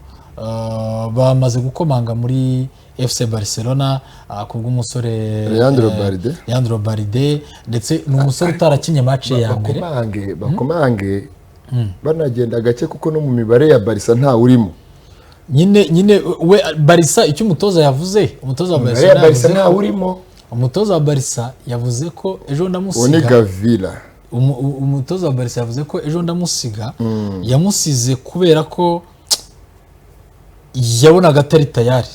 Bamaze gukomanga muri FC Barcelona ku bw'umusore Leandro Balde. Leandro Balde, ndetse ni umusore utarakinye match ya mbere. Bakomange, bakomange, banagenda gake kuko no mu mibare ya Barca ntawe urimo. Nyine we Barca, icyo umutoza yavuze, umutoza wa Imibare ya Barcelona Barca yavuze ntawe ko urimo. Umutoza wa Barca yavuze ko ejo Uwo ni ndamusiga. Gavira. Umutoza wa Barca yavuze ko ejo ndamusiga, yamusize kubera ko Yabonaga atari tayari,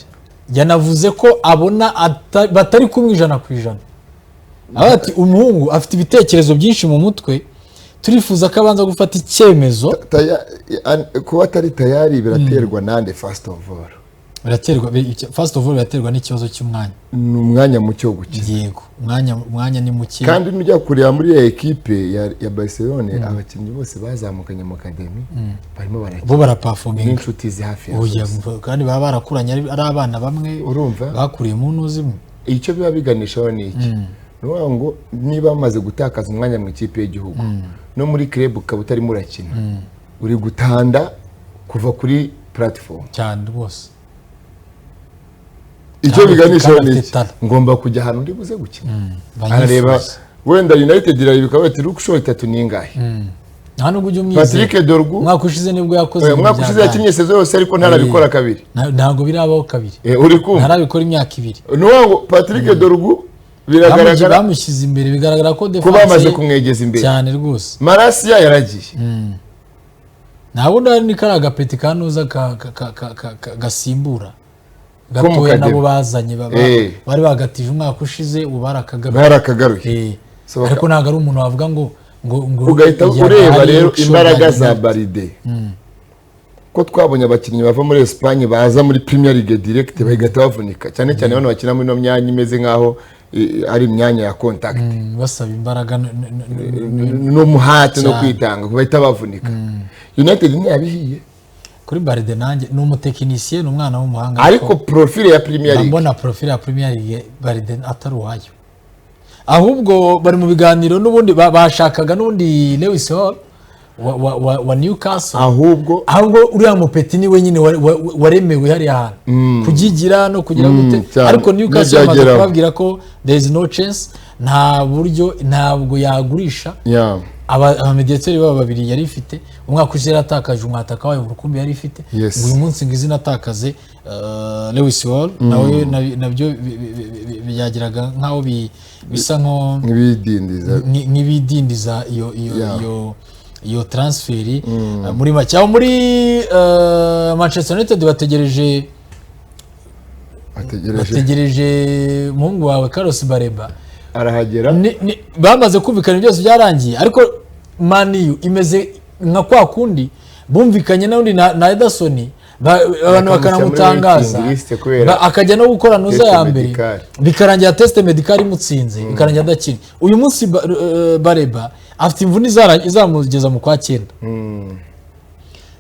yanavuze ko abona batari kumwe 100%. Avuga ati umuhungu afite ibitekerezo byinshi mu mutwe, turifuza ko abanza gufata icyemezo. Kuba atari tayari biraterwa nande, first of all? Biraterwa, first of all biraterwa n'ikibazo cy'umwanya. Ni umwanya muke wo gukina. Yego, umwanya ni muke. Kandi nujya kureba muri iyo ekipe ya Barcelone, abakinnyi bose bazamukanye mu academy barimo barakina. Bo baraperforminga. N'inshuti ze hafi ya Oya, zose. kandi baba barakuranye ari abana bamwe. Urumva? Bakuriye mu ntuzi imwe. Icyo biba biganishaho ni iki? Ni ukuvuga ngo niba bamaze gutakaza umwanya mu ikipe y'igihugu, no muri club ukaba utarimo urakina, uri gutanda kuva kuri platform. Cyane rwose. Icyo biganishaho kandi ni afite iki? talent. Ngomba kujya ahantu ndi buze gukina. Banyifuza. Arareba wenda United irareba ikavuga ati: "Luke Shaw itatu ni ingahe?" Nta nubwo ujya umwizera. Patrick Dorgu. Umwaka ushize nibwo yakoze ibintu umwaka bya ushize yakinnye saison yose, ariko ntarabikora kabiri. Ntabwo birabaho kabiri. Uri kumva? Ntarabikora imyaka 2. Ni ukuvuga ngo Patrick Dorgu biragaragara Bamushyize imbere, bigaragara ko ko defense bamaze ye kumwegeza imbere. Cyane rwose. Malacia yaragiye. Nta bundi hari ni kariya gapeti kanuza gasimbura Ko mu gatoya nabo Kademi. bazanye bari bagatije umwaka ushize, ubu barakagaruye. Barakagaruye. So Ariko ntabwo ari umuntu wavuga ngo ugahita yabaye ureba rero Luke Shaw imbaraga na za United. Balde, ko twabonye abakinnyi bava muri Espagne baza muri Premier League direct bagahita bavunika, cyane cyane bano bakina muri ino myanya imeze nk'aho ari imyanya ya contact, Basaba imbaraga n'umuhate no Cyane. kwitanga, bahita bavunika. United ntiyabihiye. Kuri Balde nanjye ni umutekinisiye, ni umwana w'umuhanga, ariko profile ya Premier League mbona profile ya Premier League Balde atari uwayo. Ahubwo bari mu biganiro n'ubundi bashakaga n'ubundi Lewis Hall wa Newcastle. Ahubwo Ahubwo uriya mupeti ni we nyine waremewe hariya hantu kugigira no kugira gute. Cyane. Ariko Newcastle yamaze Ntibyageraho. kubabwira ko there is no chance, nta buryo, ntabwo yagurisha. Abamediateri babo babiri yari ifite, umwaka ushize yaratakaje umwataka wayo urukumbi yari ifite. Ngo uyu munsi ngo izina atakaze Lewis Hall nawe nabyo byagiraga nkaho bisa nko nk'ibidindiza. Nk'ibidindiza iyo iyo transfer. Muri make aho muri Manchester United bategereje Bategereje. Bategereje umuhungu wawe Carlos Baleba. Arahagera. Bamaze kumvikana, byose byarangiye, ariko Man U imeze nka kwa kundi bumvikanye n'undi na Ederson, abantu Bakamushyira muri bakanamutangaza, waiting list kubera akajya no gukora nuza test ya mbere, medical. Bikarangira test medical imutsinze, bikarangira adakina. Uyu munsi Baleba afite imvune izamugeza mu kwa cyenda.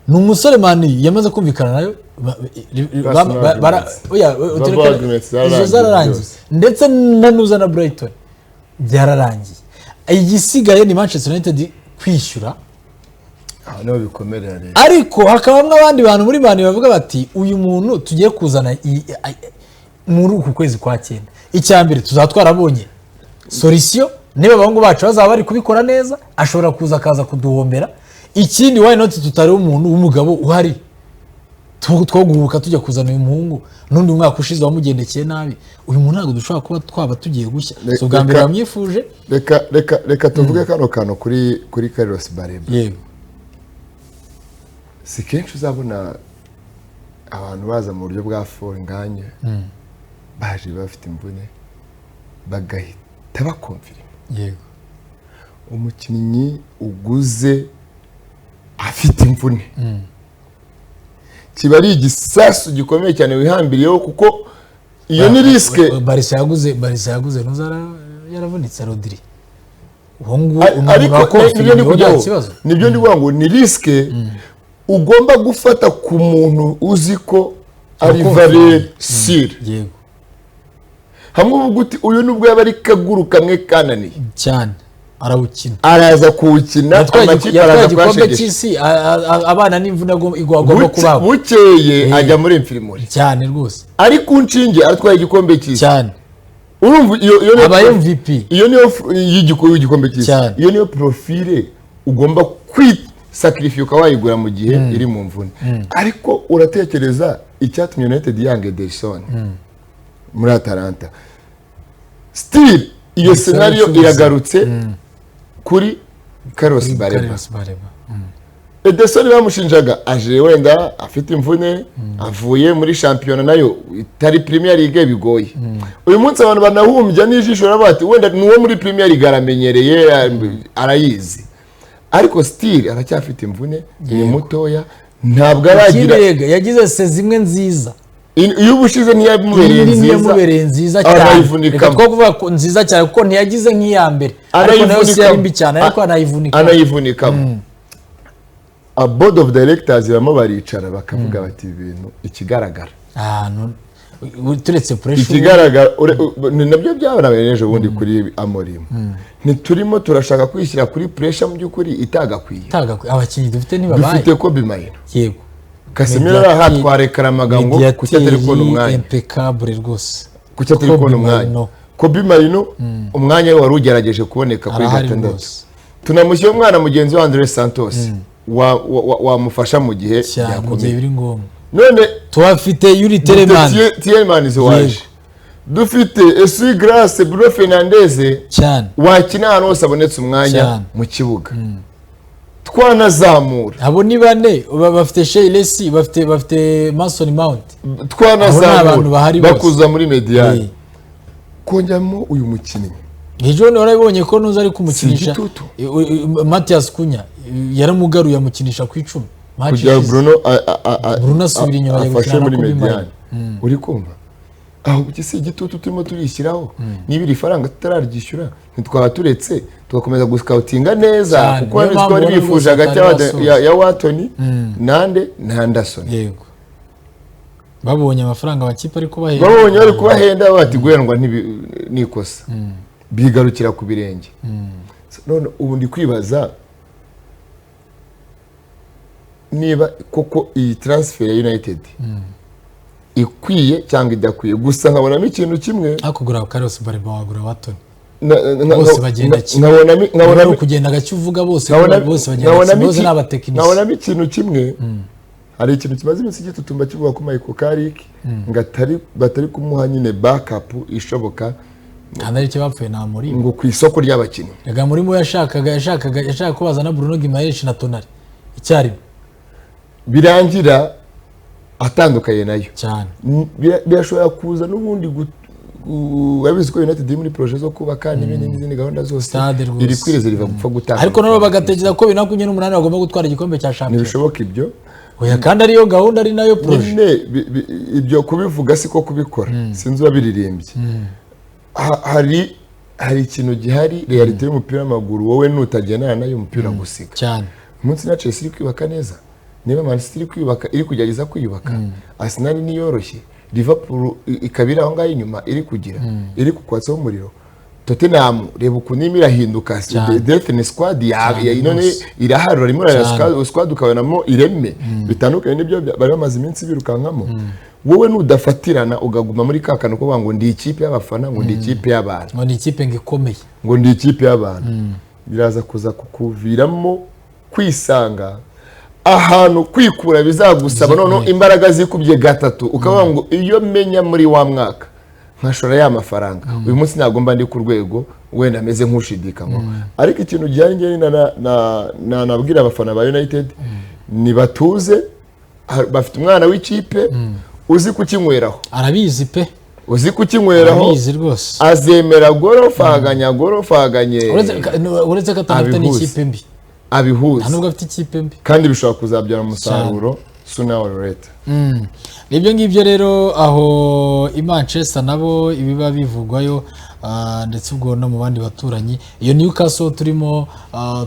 Ni umusore Man U yamaze kumvikana nayo Personal agreements. oya, Verbal agreements izo zararangiye zararangiye byose. Ndetse na nuza na Brighton byararangiye, igisigaye ni Manchester United kwishyura. Aho niho bikomerera rero. Ariko hakabamo abandi bantu muri Man U bavuga bati uyu muntu tugiye kuzana muri uku kwezi kwa cyenda, icya mbere tuzaba twarabonye solution, niba abahungu bacu bazaba bari kubikora neza, ashobora kuza akaza kuduhombera. Ikindi, why not tutari umuntu w'umugabo uhari two guhubuka tujya kuzana uyu muhungu n'undi mwaka ushize wamugendekeye nabi? Uyu muntu ntabwo dushobora kuba twaba tugiye gushya. Si ubwa mbere bamwifuje. Reka tuvuge kano kantu kuri Carlos Baleba. Yego. Si kenshi uzabona abantu baza mu buryo bwa forunganye, baje bafite imvune, bagahita baconfirma. Umukinnyi uguze afite imvune kiba ari igisasu gikomeye cyane wihambiriyeho, kuko iyo ni risque. Barca yaguze ntuzara yaravunitse, Rodri uwo nguwo umuntu Ariko waconfirmye nibyo ndi nta kujyaho. kibazo. Nibyo ndi kuvuga ngo ni risque ugomba gufata ku muntu uzi ko ari Waconfirmye. Valeur sûre. Hamwe uvuga uti uyu nubwo yaba ari kaguru kamwe kananiye, Cyane, arawukina. Araza kuwukina. Yatwaye Amakipe yatwaye araza igikombe kuyashegesha. cy'isi abana n'imvune agomba kubagwa. Bukeye ajya muri infirmerie. Cyane rwose. Ari ku nshinge, atwaye igikombe cy'isi. Cyane. Urumva iyo niyo Aba MVP. Iyo niyo y'igikombe cy'isi. Cyane. Iyo niyo profile ugomba kwisacrifice ukaba wayigura mu gihe iri mu mvune. Ariko uratekereza icyatumye United yanga Ederson muri Atalanta, still iyo Ndetse scenario n'ubucuruzi. iragarutse kuri Carlos Baleba. Carlos Baleba. Ederson bamushinjaga aje wenda afite imvune, avuye muri shampiyona nayo itari Premier League bigoye. Uyu munsi abantu banahumbya n'ijisho bati wenda nuwo muri Premier League aramenyereye, arayizi, ariko still aracyafite imvune, ni mutoya, ntabwo aragira. Yagize se zimwe nziza iyo ubushize ntiyamubereye nziza cyane, reka two kuvuga ko nziza cyane kuko ntiyagize nk'iya mbere, ariko nayo si yari mbi cyane, ariko anayivunikamo. A board of directors bamo baricara bakavuga bati ibintu ikigaragara turetse pressure ikigaragara ni nabyo byabanabaye ejo bundi kuri Amorim, ntiturimo turashaka kwishyira kuri pressure mu by'ukuri itagakwiye. Abakinnyi dufite ntibabaye, dufite Kobe Mainoo, yego Casemiro arahatwarekaramaga ngo kuki atari kubona umwanya, impeccable rwose, kuki atari kubona umwanya. Kobe Mainoo umwanya we wari ugerageje kuboneka kuri gatandatu, tunamushyira umwana mugenzi wa Andre Santos wamufasha mu gihe byakomeye biri ngombwa. None tuhafite Yuri Tielemans waje, dufite Esui Grace, Bruno Fernandes cyane wakina ahantu hose abonetse umwanya mu kibuga, twanazamura abo ni bane, bafite Sheilesi, bafite Mason Mount, twanazamura bakuza muri mediane, kongeramo uyu mukinnyi ejo warabibonye ko nuza ari kumukinisha Mathias Cunha yaramugaruye amukinisha ku 10 kugira Bruno Bruno asubira inyuma afashe muri mediane. Uri kumva aho si igitutu turimo turishyiraho, niba iri faranga tutararyishyura ntitwaba turetse tugakomeza guscoutinga neza, kuko bari bifuje hagati ya Watoni nande na Anderson. Yego, babonye amafaranga amakipe ari kubahenda, babonye bari kubahenda bati guhendwa n'ikosa, bigarukira ku birenge. None ubu ndi kwibaza niba koko iyi transfer ya United ikwiye cyangwa idakwiye. Gusa nkabonamo ikintu kimwe, akugura Carlos Baleba wagura Watoni bose bagenda kimwe, nkabona kugenda gake uvuga bose bagenda kimwe, bose n'abatekinisiye. Nkabonamo ikintu kimwe, hari ikintu kimaze iminsi gitutumba kivuga ko Michael Carrick ngo batari kumuha nyine backup ishoboka, kandi aricyo bapfuye nta murimo ngo ku isoko ry'abakinnyi. Rega murimo yashakaga ko bazana Bruno Guimaraes na Tonali icyarimwe, birangira atandukanye nayo cyane. Birashobora kuza n'ubundi babizi ko United iri muri projet zo kubaka n'ibindi n'izindi gahunda zose, iri kwireza riva gupfa gutanga, ariko nabo bagatekereza ko 2028 bagomba gutwara igikombe cya shampiyona. Ntibishoboka ibyo, oya, kandi ariyo gahunda ari nayo projet nyine. Ibyo kubivuga siko kubikora, sinzi uwabiririmbye. Hari ikintu gihari, realite y'umupira w'amaguru wowe nutagendana nayo umupira gusiga cyane. Umunsi na Chelsea iri kwiyubaka neza, niba Man City iri kwiyubaka, iri kugerageza kwiyubaka, Arsenal niyoroshye, Liverpool ikabira aho ngaho inyuma iri kugira iri kukwatsaho umuriro, Tottenham reba ukuntu irimo irahinduka, Death squad none iraharura, rimwe squad ukabonamo ireme bitandukanye n'ibyo bari bamaze iminsi birukankamo. Wowe nudafatirana ugaguma muri ka kantu ko ngo ndi ikipe y'abafana, ngo ndi ikipe y'abantu, ngo ndi ikipe ngikomeye, ngo ndi ikipe y'abantu, biraza kuza kukuviramo kwisanga ahantu kwikura bizagusaba noneho imbaraga zikubye gatatu, ukavuga ngo iyo menya muri wa mwaka nkashora ya mafaranga uyu munsi ntabwo mba ndi ku rwego wenda ameze nk'ushidikanywa. Ariko ikintu gihari nabwira abafana ba United ni batuze, bafite umwana w'ikipe uzi kukinyweraho, arabizi pe, uzi kukinyweraho, arabizi rwose, azemera gorofaganya gorofaganye, uretse ko atanafite n'ikipe mbi, abihuza nubwo afite ikipe mbi, kandi bishobora kuzabyara umusaruro sooner or later. Nibyo ngibyo rero aho i Manchester nabo ibiba bivugwayo, ndetse ubwo no mu bandi baturanyi. Iyo Newcastle turimo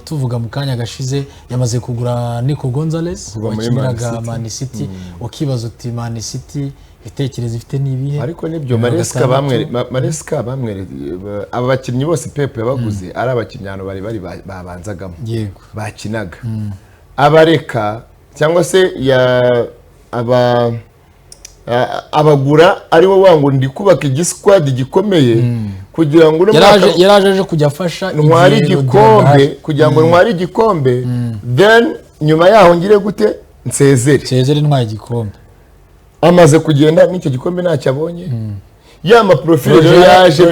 tuvuga mu kanya gashize yamaze kugura Nico Gonzalez wakiniraga Man City, ukibaza uti Man City ibitekerezo ifite nibihe? Ariko nibyo Maresca bamwere aba bakinnyi bose Pep yabaguze ari abakinnyi hano bari babanzagamo bakinaga, abareka cyangwa se abagura ari wo wangu ndi kubaka igisquad gikomeye kugira ngo yaraje kujya afasha ntwari igikombe, kugira ngo ntwari igikombe, then nyuma yaho ngire gute nsezere ntwari igikombe. Amaze kugenda n'icyo gikombe ntacyo abonye, ya ma profile yaje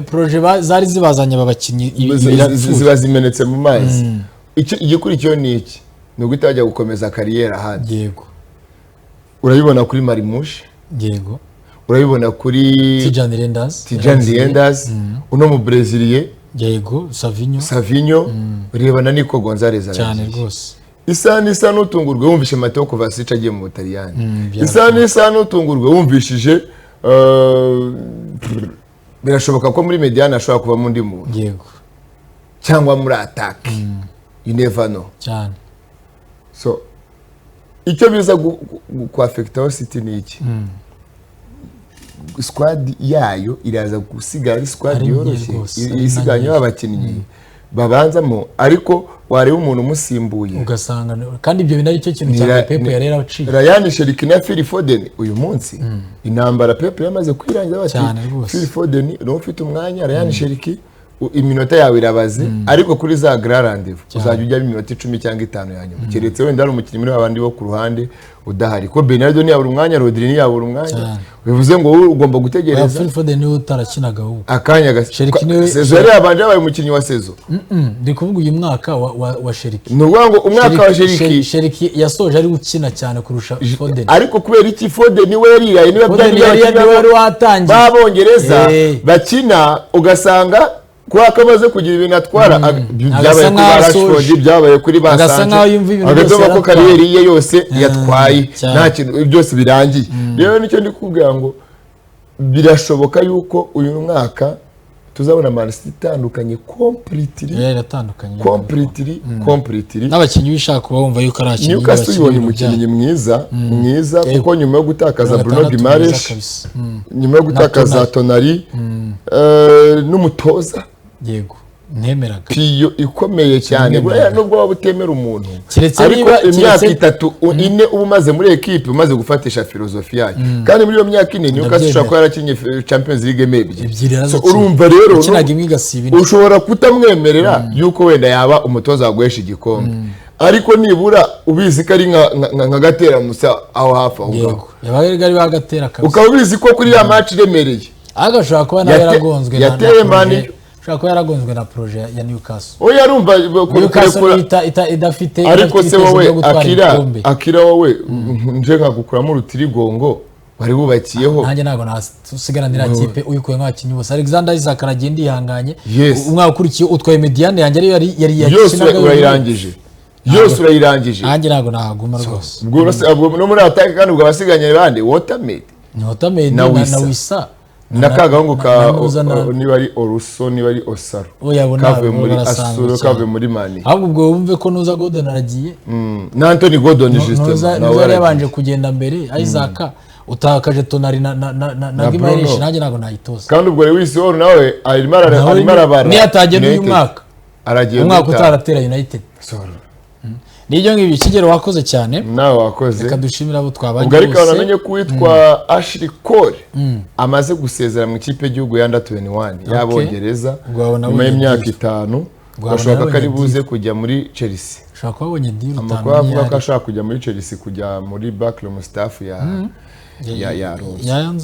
projet zari zibazanye abakinnyi ziba zimenetse mu mazi. Igikurikiyeho ni iki? Ni uguhita bajya gukomeza carrière ahandi. Urabibona kuri Marmoush, urabibona kuri Tijjani Reijnders. Tijjani Reijnders, uno mu Brésilien. Yego, Savinho. Savinho, reba na Nico Gonzalez Cyane aragiye. rwose. Isaha n'isaha n'utungurwe wumvishe Mateo Kovacic agiye mu Butaliyani. Byarashoboka. Isaha n'isaha n'utungurwe wumvishije, birashoboka ko muri médiane hashobora kuvamo undi muntu cyangwa muri attaque, you never know. So icyo biza kwaffectaho City ni iki? Squad yayo iraza gusigara ari squad Ari nke yoroshye, rwose, ari isigaranye na nkeya. abakinnyi babanzamo, ariko wareba umuntu umusimbuye ugasanga kandi ibyo bintu ari cyo kintu Ni cya mbere Pep yari yaraciye. Rayan Cherki na Phil Foden, uyu munsi intambara Pep yamaze kwirangiza, bati Cyane rwose. Phil Foden niwe ufite umwanya, Rayan Cherki iminota yawe irabaze, ariko kuri za grand rendez-vous uzajya ujyamo iminota 10 cyangwa 5 ya nyuma, keretse wenda hari umukinnyi muri babandi bo ku ruhande udahari, ko Bernardo ntiyabura umwanya, Rodri ntiyabura umwanya. Bivuze ngo wowe ugomba Oya, gutegereza Phil Foden niwe utarakinaga ahubwo. Akanya Cherki niwe- saison yari yabanje yabaye umukinnyi wa saison. Ndi kuvuga uyu mwaka wa Cherki. Ni ukuvuga ngo umwaka wa Cherki Cherki yasoje ari gukina cyane kurusha Foden. Ariko kubera iki? Foden niwe yariraye, niwe Foden byari yari by'abakinnyi niwe wari watangiye. b'Abongereza bakina, ugasanga kubera ko amaze kugira ibintu atwara, Agasa byabaye kuri ba nkaho asoje. Rashford, byabaye kuri ba Agasa Sancho, nkaho yumva ibintu agahita byose ko yaratwaye. carrière ye yose yatwaye, nta kintu, byose birangiye. Rero nicyo ndi kubwira ngo birashoboka yuko uyu mwaka tuzabona Man City itandukanye completely. Yari yaratandukanye. Completely, completely. N'abakinnyi bishaka kuba bumva yuko ari abakinnyi Newcastle bakina ibonye ibintu byabo. umukinnyi mwiza mwiza, kuko nyuma yo gutakaza Bruno Gatandatu mwiza Guimaraes, kabisa. Nyuma yo gutakaza Tonali, n'umutoza Yego, ntemeraga. piyo ikomeye cyane. Ntemeraga. Buriya nubwo waba utemera umuntu, Keretse ariko imyaka 3, 4 uba umaze muri ekipe, umaze gufatisha filozofi yayo, kandi muri iyo myaka 4 Newcastle ishobora kuba yarakinnye Champions League ebyiri. Ebyiri So, yarazikina. urumva rero Yakinaga imwe igasiba indi. Ushobora kutamwemerera yuko wenda yaba umutoza waguhesha igikombe, ariko nibura ubizi ko ari nka gateramusa aho hafi aho ngaho. Yego, yabaga ari bagatera kabisa. Ukaba ubizi ko kuri ya match iremereye Ariko ashobora kuba nawe yaragonzwe na yateye na Man projet, ashobora kuba yaragonzwe na projet ya Newcastle. Oya, arumva Newcastle kurekura idafite ariko idafite se ibitekerezo wowe byo gutwara Akira, ibikombe. Akira, wowe nje nkagukuramo urutirigongo wari wubakiyeho. Nanjye ntabwo nasigarana iriya kipe uyikuyemo abakinnyi bose. Alexander Isak aragenda yihanganye. Umwaka ukurikiye utwaye médiane yanjye ariyo yari Yose yakinaga. Urayirangije yose, urayirangije. Nanjye ntabwo nahaguma rwose. Ubwo ubwo no muri attaque kandi ubwo abasiganye bande? Woltemade Ni Woltemade na na Wissa. na Wissa. Na ka gahungu ka na Nuza niba ari Oruso, niba ari Osaro, Oya, abo kavuye ntabwo muri barasanzwe Asuro, cyane. kavuye muri Mani. Ahubwo ubwo wumve ko Nuza Gordon aragiye. Na Anthony Gordon justement Nuza nawe Nuza yari yaragiye. yabanje kugenda mbere Isaac, utakaje Tonali na Na Guimaraes. Bruno. Nanjye ntabwo nayitoza. Kandi ubwo Lewis Hall nawe arimo Nawe arimo arabara niyo atagenda uyu United. mwaka, Aragiye umwaka guhita. utaratera United. Sorry. Nibyo ngibyo, Kigero, wakoze cyane. Nawe wakoze. Reka dushimire abo twabanye Ubwo ariko bose. banamenye ko uwitwa Ashley Cole amaze gusezera mu ikipe y'igihugu ya Under 21 y'Abongereza Ubwo wabona nyuma abonye y'imyaka deal. 5. Ubwo wabona Gashoboka ko ari abonye buze kujya muri Chelsea. Ushobora kuba wabonye deal. Amakuru avuga ko ashobora kujya muri Chelsea, kujya muri backroom staff ya Alonso.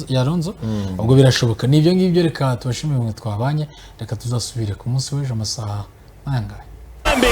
Ya Alonso, ubwo birashoboka. Ni ibyo ngibyo, reka tubashimire mwe twabanye. Reka tuzasubire ku munsi w'ejo amasaha angahe? Wemby.